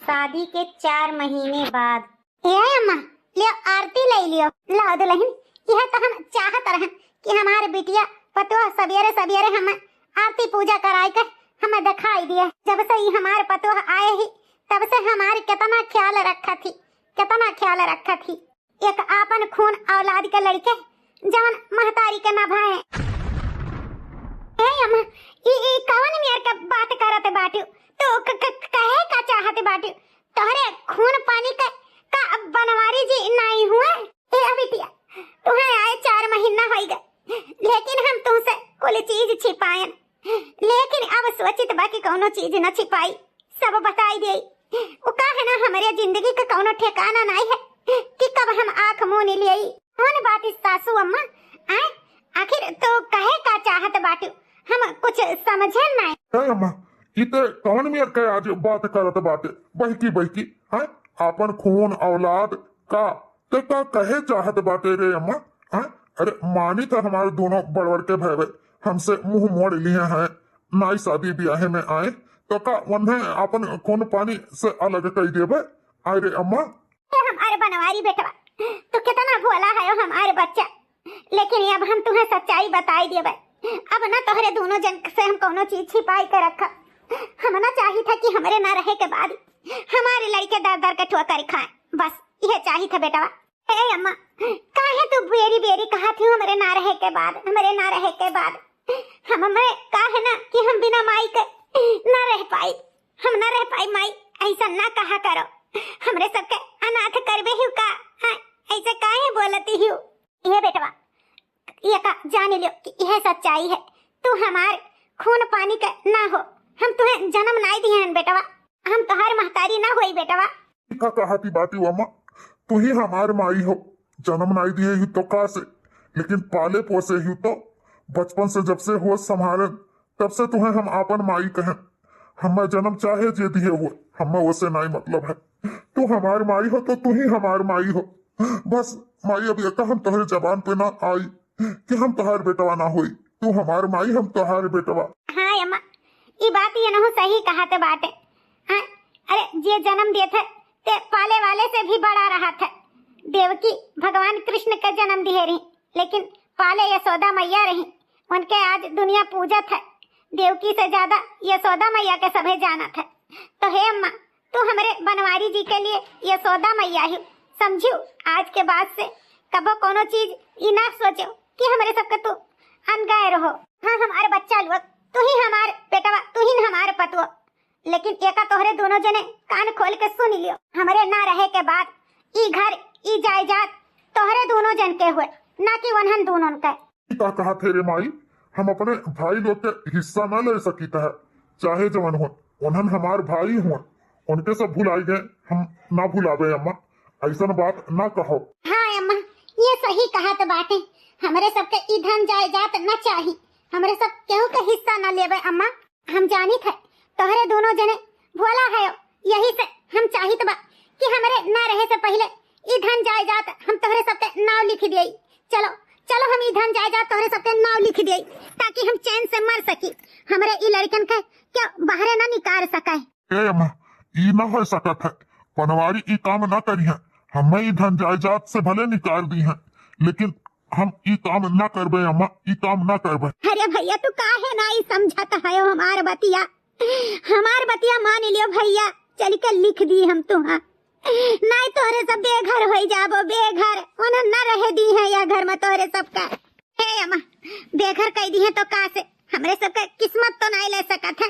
शादी के चार महीने बाद। ए अम्मा, ले आरती ले लियो। ला दुल्हन, यह तो हम चाहत रहन कि हमार बिटिया पतोह सवेरे सवेरे हम आरती पूजा कराए के हमें दिखाई दिए। जब से ई हमार पतोह आए ही, तब से हमार कितना ख्याल रखा थी, कितना ख्याल रखा थी। एक आपन खून औलाद के लड़के जवन महतारी के ना भाए। ए अम्मा, ई, ई कवन मेर के बात करत बाटू? तू क-, क-, कहे का चाहत बाटू? तोहरे खून पानी के का बनवारी जी नाई हुए? ए बिटिया, तुहे आए चार महीना होई गए, लेकिन हम तुमसे कुल चीज छिपायन, लेकिन अब सोचित बा कि कौनो चीज न छिपाई, सब बताई देई। उ का है ना, हमरे जिंदगी का कौनो ठिकाना नाई है कि कब हम आँख मून लेई। कौन बात ई सासू अम्मा? आए, आखिर तू कहे का चाहत बाटू? हम कुछ समझे नाई। ए अम्मा, ई ते कौन मेर के आज बात करत बाटे? बहकी बहकी, हैं? आपन खून औलाद का ते का कहे चाहत बाटे रे अम्मा? हैं? अरे मानी तो हमारे दोनों बड़बड़ के भैवे हमसे मुंह मोड़ लिए हैं, नाई शादी ब्याहे में आए तो का उन्हें अपन खून पानी से अलग कर देबे? आए रे अम्मा। ए हमारे बनवारी बेटवा, तू कितना भोला है हमारे बच्चा, लेकिन अब हम तुम्हें सच्चाई बताई देबे। अब ना तोहरे दोनों जन से हम कौनो चीज छिपाई के रखब। हम ना चाही था कि हमरे ना रहे के बाद हमारे लड़के दर दर के ठोकर खाए, बस यह चाही था बेटवा। हे अम्मा, काहे तू बेरी बेरी कहा थी हमरे ना रहे के बाद, हमरे ना रहे के बाद? हम हमरे काहे ना कि हम बिना माई के ना रह पाई, हम ना रह पाई माई, ऐसा ना कहा करो। हमरे सबके अनाथ करबे हिउ का? हाँ, ऐसे काहे बोलती हिउ? ये बेटवा, ये का जान लियो कि यह सच्चाई है, तू हमार खून पानी के ना हो, हम तुहे जन्म नाई दिए हन बेटवा, हम तोहार महतारी ना होई बेटवा। ई का कहती बाटी अम्मा, तू ही हमार माई हो, जन्म नाई दिए ही तो का से, लेकिन पाले पोसे ही तो, बचपन से जब से होश संभालन तब से तुहे हम आपन माई कहन। हमें जन्म चाहे जे दिए हो, हमें ओसे नाई मतलब है। तू हमार माई हो तो तू ही हमार माई हो। बस माई, अब एका हम तोहरे जबान पे ना आई कि हम तोहार बेटवा ना होई। तू हमार माई, हम तोहार बेटवा। हाँ अम्मा, ई बात ये नहु सही कहत बाटे। हाँ, अरे जे जन्म देत है ते पाले वाले से भी बड़ा रहत है। देवकी भगवान कृष्ण के जन्म दिए रही, लेकिन पाले यशोदा मैया रही, उनके आज दुनिया पूजत है। देवकी से ज्यादा यशोदा मैया के सभे जानत है। तो हे अम्मा, तू हमरे बनवारी जी के लिए यशोदा मैया ही समझियो। आज के बाद से कबो कोनो चीज ई ना सोचो कि हमरे सबके तू अनगाय रहो। हाँ, हमारे बच्चा लोग, तू ही हमार बेटवा, तू ही हमार पतुआ, लेकिन एका तोहरे दोनों जने कान खोल के सुन लियो, हमरे ना रहे के बाद ई घर, ई जायदाद तोहरे दोनों जन के हुए, ना कि वनहन दोनों के। ई का कहा थे रे माई, हम अपने भाई लोग के हिस्सा ना ले सकीत है, चाहे जवन हो, उन्हन हमार भाई हुआ, उनके सब भुलाई गए, हम ना भुलावे अम्मा, ऐसन बात ना कहो। हाँ अम्मा, ये सही कहत बाटे, हमरे सबके ई धन जायदाद ना चाही, हमरे सब केहू के हिस्सा ना लेवे अम्मा। हम जानित है तोहरे दोनों जने भोला है, यही से हम चाहित बा कि हमरे ना रहे से पहिले ई धन जायदाद हम तोहरे सबके नाव लिख दिए। चलो, चलो हम ई धन जायदाद तोहरे सबके नाव लिख दिए, ताकि हम चैन से मर सकी, हमरे ई लड़कन के क्यों बाहरे ना निकाल सके। ए अम्मा, ई ना हो सकत है, पनवारी ई काम ना करिहैं। हमें ई धन जायदाद से भले निकाल दिहैं, लेकिन हम ई काम ना करबे अम्मा, ई काम ना करबे। अरे भैया, तू काहे नाई समझत हयो हमार बतिया? हमार बतिया मान लियो भैया, चल के लिख दी हम तुहा। नाई तोहरे सब बेघर होई जाबो, बेघर, उन्हें न रहे दिहैं यह घर में तोहरे सबका। हे अम्मा, बेघर कई दिहैं तो का से? हमरे सबके किस्मत तो नाई ले सकत है।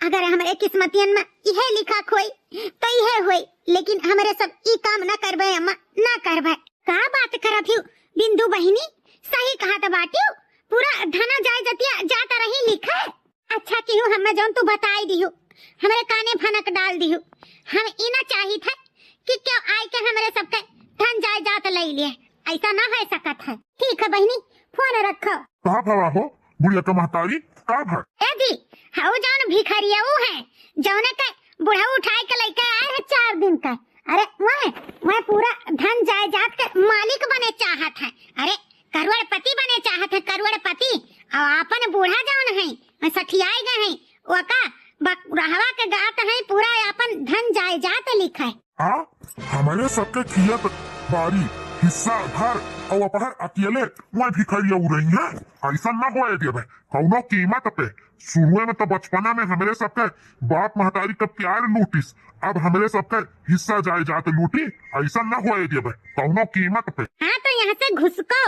अगर हमरे किस्मतियन में इहे लिखा खोई, तो इहे होई, लेकिन हमरे सब ई काम ना करबे अम्मा, ना करबे। का बात करत हिउ बिंदु बहिनी, सही कहत बाटिउ, पूरा धना जायजतिया जात रही लिखे। अच्छा किहू हमें जौन तू बताई दिहू, हमरे काने भनक डाल दिहू। हम ई ना चाहित है कि केहू आइके हमरे सबके धन जायजात लई लिए, ऐसा ना हो सकत है। ठीक है बहिनी, फोन रखो। का भवा हो बुढ़िया के महतारी, का भर? ए जी, हऊ जौन भिखरियऊ है, जौने के बुढ़ऊ उठाए के लइके आए है चार दिन का, अरे वह, वह पूरा धन जायजात के मालिक बने चाहत है। अरे करोड़पति बने चाहत है, करोड़पति। और आपन बूढ़ा जौन है, वह सठियाए गए हैं, ओका बक-, रहवा के गात है, पूरा आपन धन जायजात लिखे। आ, हमरे सबके खियत बारी हिस्सा घर और अपहर अकेले वह भिखरिया रही है, ऐसा ना होए देबे कौनो कीमत पे। शुरुए में तो बचपना में हमरे सबके बाप महतारी का प्यार लूटिस, अब हमरे सबके हिस्सा जायजात लूटी, ऐसा ना होए देबे कौनो कीमत पे। हाँ, तो यहाँ से घुसको,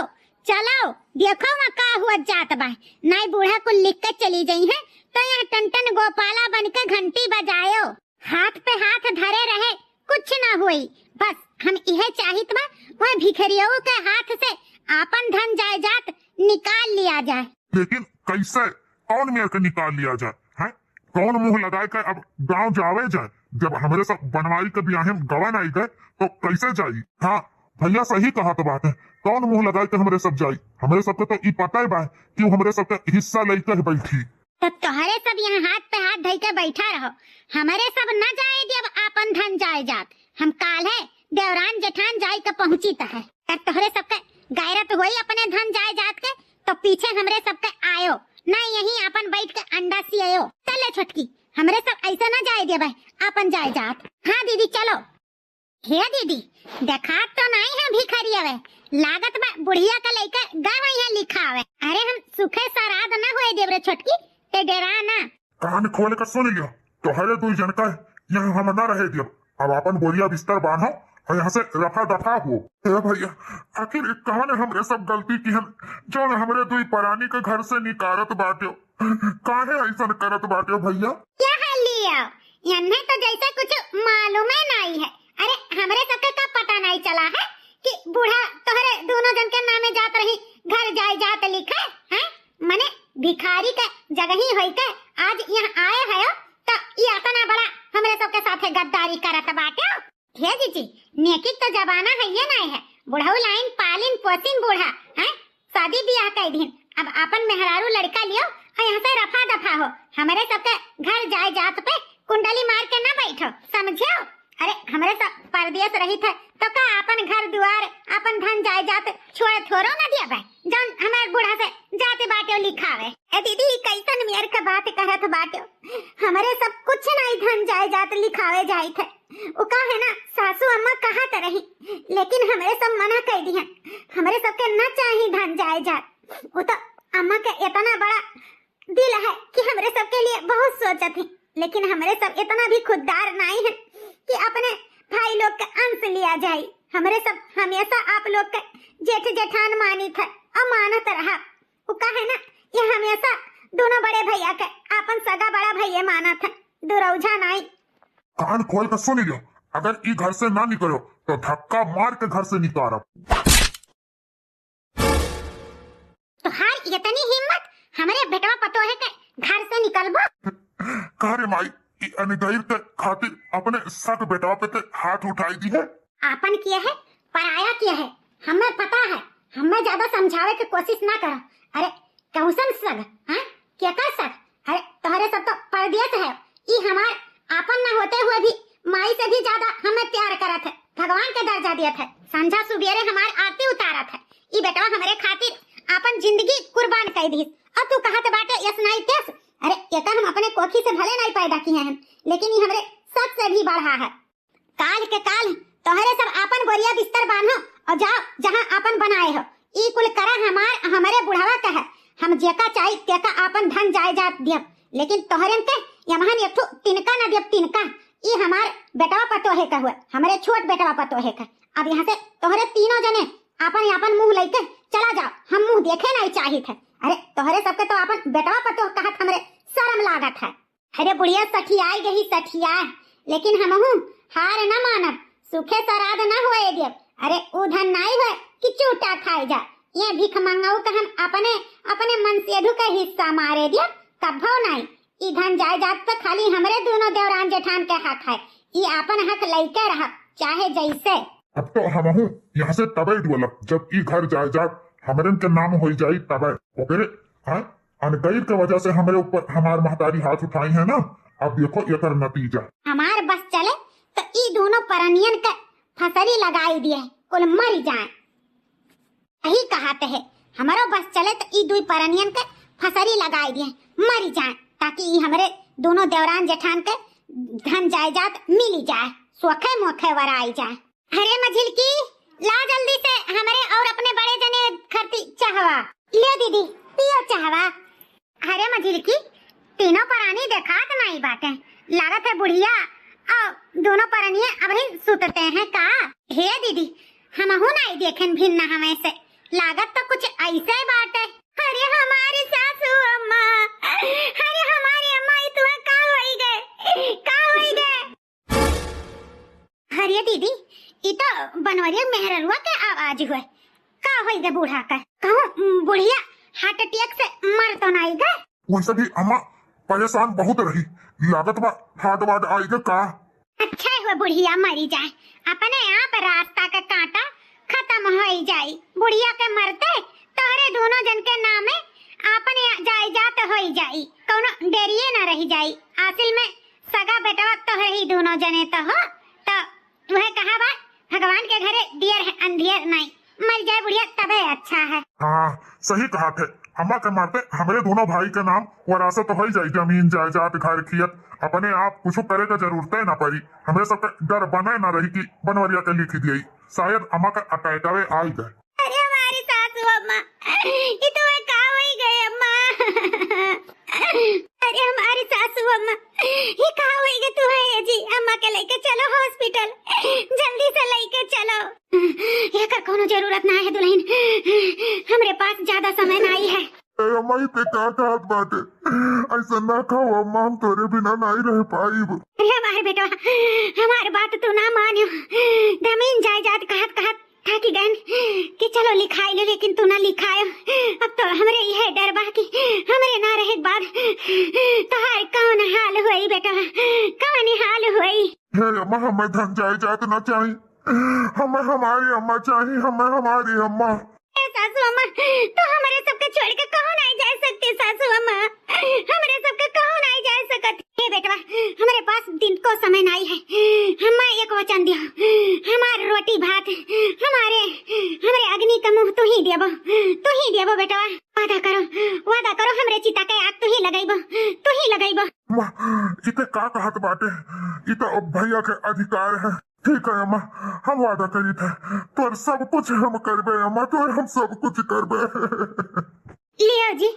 चलो, देखो वहाँ का हुआ जात बा। नाई बूढ़ा कुल लिख के चली गई है, तो यहाँ टन टन गोपाला बन के घंटी बजायो। हाथ पे हाथ धरे रहे, कुछ ना होई। बस हम इहे चाहित बा, वह भिखरियों के हाथ से आपन धन जायजात निकाल लिया जाए। लेकिन कैसे, कौन मेर के निकाल लिया जाए, हैं? कौन मुंह लगाए के अब गांव जावे जाए? जब हमरे सब बनवारी के बियाहे में गवा नाई गए, तो कैसे जाई? हाँ, भैया सही कहत बाटे, कौन मुंह लगाए के हमरे सब जाई? हमरे सबके तो ई पता ही बा कि उ हमरे सबके हिस्सा लइके ही बैठी। तो तोहरे सब यहाँ हाथ पे हाथ धई के बैठा रहो, हमरे सब न जाए देब आपन धन जायजात। हम काल्हे देवरान जेठान जाई के पहुँची त है। तब तोहरे सबके गैरत होई अपने धन जायजात के, तो पीछे हमरे सबके आयो, ना यहीं आपन बैठ के अंडा सियो। चले छोटकी, हमरे सब ऐसे ना जाए देबे आपन जायजात। हाँ दीदी चलो। हे दीदी, देखात तो नाई है भिखरियवे, लागत बा बुढ़िया का लइका गए हुई है लिखावे। अरे हम सुखे सराद ना होए देब रे छोटकी, ते डेरा ना। कान खोल के सुन लियो, तोहरे दुई जन का यहाँ हम ना रहे दियब। अब आपन बोरिया बिस्तर बांधो और यहाँ से रफा दफा हो। ए भैया, आखिर ई कौन हमरे सब गलती किहन, जौन हमरे दुई परानी के घर से निकारत बाट्यो? काहे ऐसन करत बाट्यो भैया? क्या हाल लियो? यन्ने तो जैसे कुछ मालूमे नाई है। अरे, हमरे सबके का पता नाई चला है कि बूढ़ा तोहरे दोनों जन के नामे जात रही, घर जायजात लिखे, हैं? मने भिखारी के जगही होई के आज यहाँ आए हयो, तो ई अतना बड़ा हमरे सबके साथे गद्दारी करत बाट्यो। हे जीजी, नेकी के तो जमाना है ये नाई है, बुढ़ऊ लाइन पालिन पोसिन बूढ़ा, हैं? शादी बियाह कई दिन, अब आपन मेहरारू लड़का लियो और यहाँ से रफा दफा हो। हमरे सबके घर जायजात पे कुंडली मार के ना बैठो, समझो? अरे, हमरे सब परदेस रहित है, तो का आपन घर दुआर, आपन धन जायजात छोड़ थोड़ो ना दिया बे, जौन हमार बूढ़ा से जाते बाटे लिखावे। ए दीदी, ई कैसन मेर के बात कहत बाटे? हमरे सब कुछ नाई धन जायजात लिखावे जाइत है। उ का है ना, सासू अम्मा कहत रही, लेकिन हमरे सब मना कर दिहन। हमरे सबके ना चाही धन जायजात। उ तो अम्मा के इतना बड़ा दिल है कि हमरे सबके लिए बहुत सोचत है, लेकिन हमरे सब इतना भी खुददार नाई है कि अपने भाई लोग के अंश लिया जाए। हमरे सब हमेशा आप लोग के जेठ जेठान मानित है और मानत रहा। उ का है ना, ये हमेशा दोनों बड़े भैया के आपन सगा बड़ा भैया मानत है, दुरौझा नाई। कान खोल के सुन लियो, अगर ई घर से ना निकलो तो धक्का मार के घर से निकारब। तोहार इतनी हिम्मत, हमरे बेटवा पतोहे के घर से निकलबो? का रे माई, ई अनगैर के खातिर अपने सग बेटवा पे ते हाथ उठाई दी है? आपन किया है, पराया किया है, हमें पता है, हमें ज्यादा समझावे के कोशिश ना करो। अरे कौसन सग, हाँ? केकर सग? अरे तोहरे सब तो परदेस है, ई हमार आपन ना होते हुए भी माई से भी ज्यादा हमें प्यार करत है, भगवान के दर्जा दियत है, संझा सुबेरे हमार आरती उतारत है। ई बेटवा हमरे खातिर आपन जिंदगी कुर्बान कर दीस, और तू कहत बाटे यस नाई तेस। अरे एका हम अपने कोखी से भले नाई पैदा किए हैं, लेकिन ई हमरे सबसे भी बढ़ा है। काल के काल तोहरे सब आपन बोरिया बिस्तर बान्हो और जाओ जहाँ आपन बनाए हो। ई कुल करा हमार, हमरे बुढ़वा का है। हम जेका चाही तेका आपन धन जायदाद दियब, लेकिन तोहरे के यमहन एक ठो तिनका न दियब, तिनका। ई हमार बेटवा पतोहे का हुआ, हमरे छोट बेटवा पतोहे का। अब यहाँ से तोहरे तीनों जने आपन आपन मुंह लेके चला जाओ, हम मुंह देखे नहीं चाहित है। अरे तोहरे सबके तो आपन बेटवा पतोह कहत हमरे शर्म लागत है। अरे बुढ़िया सठियाई गई सठिया, लेकिन हमहू हार न मानब, सुखे सराध न होए देब। अरे ऊ धन नाई होए कि चूटा खाए जा। ये भीख मंगाऊ का हम अपने, अपने मनसेधु का हिस्सा मारे देब, कभो नाई। ई धन जायदाद पे खाली हमरे दोनों देवरान जेठान के हक है। ई आपन हक लइके रहब, चाहे जैसे। अब तो हमहू यहाँ से तबे डोलब, जब ई घर जायदाद हमरन के नाम होई जाई तबे। ओकरे, हाँ, अनकैर के वजह से हमरे ऊपर हमार महतारी हाथ उठाई है ना, अब देखो एकर नतीजा। हमार बस चले तो ई दोनों परनियन के फसरी लगाई दिए, कुल मरी जाए। यही कहत है, हमरो बस चले तो ई दुई परनियन के फसरी लगाई दिए, मरी जाए, ताकि ई हमरे दोनों देवरान जेठान के धन जायदाद मिली जाए, सोखे मोखे वराई जाए। अरे मझिलकी, ला जल्दी से हमरे और अपने बड़े जने खरती चाहवा। ले दीदी, पियो चाहवा। अरे मझिलकी, तीनों परानी देखात नाई बाटे। लागत है बुढ़िया और दोनों परनिये अबही सुतते हैं का? हे दीदी, हमहू नाई देखेन भिन्न हमें से। लागत तो कुछ ऐसे बाटे। अरे हमारी सासू अम्मा, अरे हमारी अम्मा, ई तुहे का होई गए? का होई गए? अरे दीदी, ई तो बनवरिया मेहररुआ के आवाज हुए। का होई गे बूढ़ा का? कहूँ, उम, बुढ़िया हार्ट अटैक से मर तो नाई गे? वैसे भी अम्मा परेशान बहुत रही, लागत बा हार्ट वार्ट आई गे का? अच्छा हुआ बुढ़िया मरी जाए, अपने आप रास्ता का कांटा खत्म होई जाई। बुढ़िया के मरते तोहरे दोनों जन के नामे आपने जायदाद होई जाई, कौनो देरिये ना रही जाई। आसिल में सगा बेटवा तोहरे ही दोनों जने तो हो, तो वह कहा बा, भगवान के घरे दियर है अंधियर नहीं, मर जाए बुढ़िया तबे अच्छा है। हाँ, सही कहा थे। अम्मा के मरते हमरे दोनों भाई के नाम वरासत होई जाई, जमीन जायदाद घर खियत। अपने आप कुछ करे के जरूरते ना पड़ी, हमरे सबके डर बने ना रही कि बनवरिया के लिख दिए। शायद अम्मा के अटैकवे आई गए। अरे हमारी सासू अम्मा, ये तो मैं का होई गए अम्मा? अरे हमारी सासू अम्मा, ये का होई गए तू है ये जी? अम्मा के लेके चलो हॉस्पिटल, जल्दी से लेके चलो। एकर कोनो जरूरत ना है दुल्हन, हमरे पास ज्यादा समय नाई है। ए अम्मा, ई ते का कहत बाटे? ऐसा ना खाओ अम्मा, हम तोरे बिना नाई रह पाइब। अरे हमार बेटवा, हमार बात तू ना मानियो। जमीन जायदाद कहत कहत थाकी गन कि चलो लिखाई लो, लेकिन तू ना लिखायो। अब तो हमरे इहे डर बा कि हमरे ना रहे के बाद तोहार कौन हाल होई बेटवा, कौन हाल होई? हे अम्मा, हमें धन जायदाद ना चाही, हमें हमारी अम्मा चाही, हमें हमारी अम्मा। ए सासू अम्मा, तू हमरे सबके छोड़ के कहूँ नाई जाए सकती सासू अम्मा, हमरे सबके कहूँ नाई जाए सकत। हे बेटवा, हमरे पास दिन को समय नाई है, हमें एक वचन दियो, हमार रोटी भात, हमारे, हमरे अग्नि का मुँह तू ही देबो, तू ही देबो बेटवा। वादा करो, वादा करो, हमरे चिता के आग तू ही लगइबो, तू ही लगइबो। अम्मा, ई ते का कहत बाटे? ई तो अब भैया के अधिकार है। ठीक है अम्मा, हम वादा करी थे, तोर सब कुछ हम करबे अम्मा, तोर हम सब कुछ करबे। लियो जी,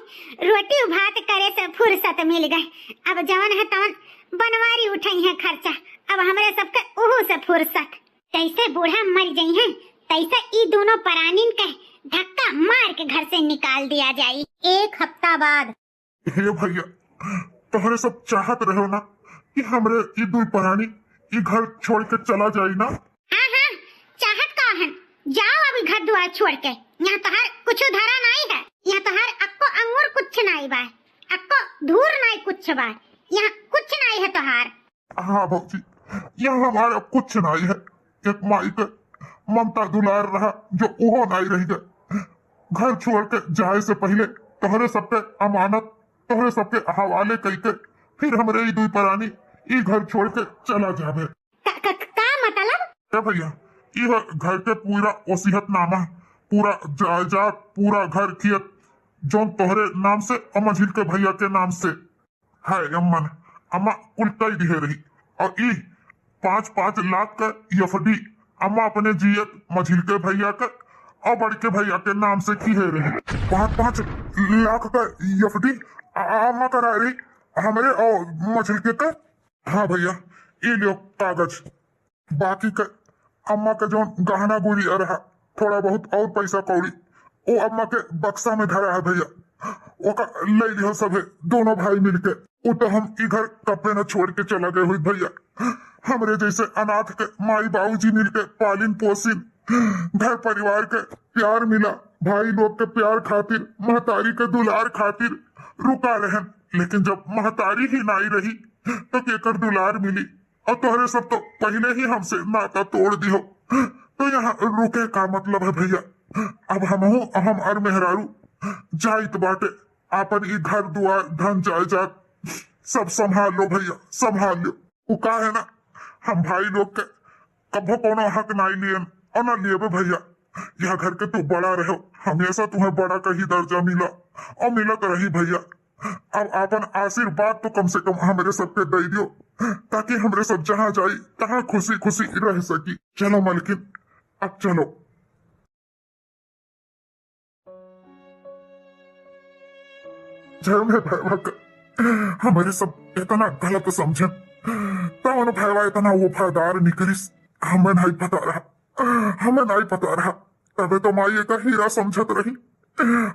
रोटी भात करे से फुर्सत मिल गए। अब जवन है तवन बनवारी उठई है खर्चा, अब हमरे सबके उहू से फुर्सत। जैसे बूढ़ा मर जई हैं, तैसे ई दोनों परानिन के धक्का मार के घर से निकाल दिया जाई। एक हफ्ता बाद। हे भैया, तोहरे सब चाहत रहो ना कि हमरे ई दुई परानी ई घर छोड़ के चला जाई ना? हाँ, हाँ, चाहत का हन? जाओ अभी घर दुआर छोड़ के। यहाँ तोहार कुछ धरा नाई है, यहाँ तोहार अक्को अंगूर कुछ नाई बा, अक्को धूर नाई कुछ बा, यहाँ कुछ नाई है तोहार। हाँ भौजी, यहाँ हमारा कुछ नाई है। एक माई के ममता दुलार रहा, जो उहो नाई रह गए। घर छोड़ के जाए से पहले तोहरे सबके अमानत, तोहरे सबके हवाले कइके फिर हमरे ई दुई परानी ई घर छोड़ के चला जाबे। का, का, का मतलब? ए भैया, ई ह घर के पूरा ओसियतनामा, पूरा जायदाद, पूरा घर खियत, जौन तोहरे नाम से और मझिल के भैया के नाम से। हाय अम्मन, अम्मा कुल कई दिहे रही, और ई पाँच पाँच लाख का एफडी अम्मा अपने जियत मझिलके भैया के और बड़के भैया के नाम से किहे रही। पाँच पाँच लाख का एफडी अम्मा करा रही हमरे और मझिलके का। हाँ भैया, ई लियो कागज। बाकी के अम्मा के जौन गहना गुरिया रहा, थोड़ा बहुत और पैसा कौड़ी, वो अम्मा के बक्सा में धरा है भैया। ओका ले लिहो सभे, दोनों भाई मिलके। वो तो हम ई घर कब्बे न छोड़ के चला गए हुई भैया। हमरे जैसे अनाथ के माई बाबूजी मिलके पालिन पोसिन, घर परिवार के प्यार मिला, भाई लोग के प्यार खातिर, महतारी के दुलार खातिर रुका रहन। लेकिन जब महतारी ही नाई रही तो केकर दुलार मिली? और तोहरे सब तो पहले ही हमसे नाता तोड़ दिहो, तो यहाँ रुके का मतलब है भैया? अब हमहू, हम और मेहरारू जाइत बाटे, आपन ई घर दुआर, धन जायदाद सब संभाल लो भैया, संभाल लो। उ का है ना, हम भाई लोग के कभो कोनो हक नाई लियन और ना लियबे भैया। यह घर के तू बड़ा रहो, हमेशा तुम्हें बड़ा का ही दर्जा मिला और मिलत रही भैया। अब आपन आशीर्वाद तो कम से कम हमरे सबके दे दियो, ताकि हमरे सब जहाँ जाई तहाँ खुशी खुशी रह सकी। चलो मलकिन, अब चलो। जौन भैवा का हमरे सब इतना गलत समझे, तौन भैवा इतना वफादार निकलिस, हमें नहीं पता रहा, हमें नहीं पता रहा। तबे तो माई का हीरा समझत रही,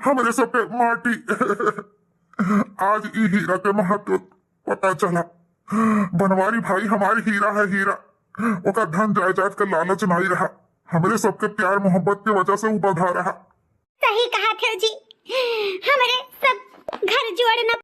हमरे सब के माटी। आज ई हीरा के महत्व पता चला। बनवारी भाई हमारी हीरा है, हीरा। ओका धन जायदाद का लालच नहीं रहा, हमरे सबके प्यार मोहब्बत के वजह से उ बंधा रहा। सही कहा थे जी, हमरे सब घर जोड़ना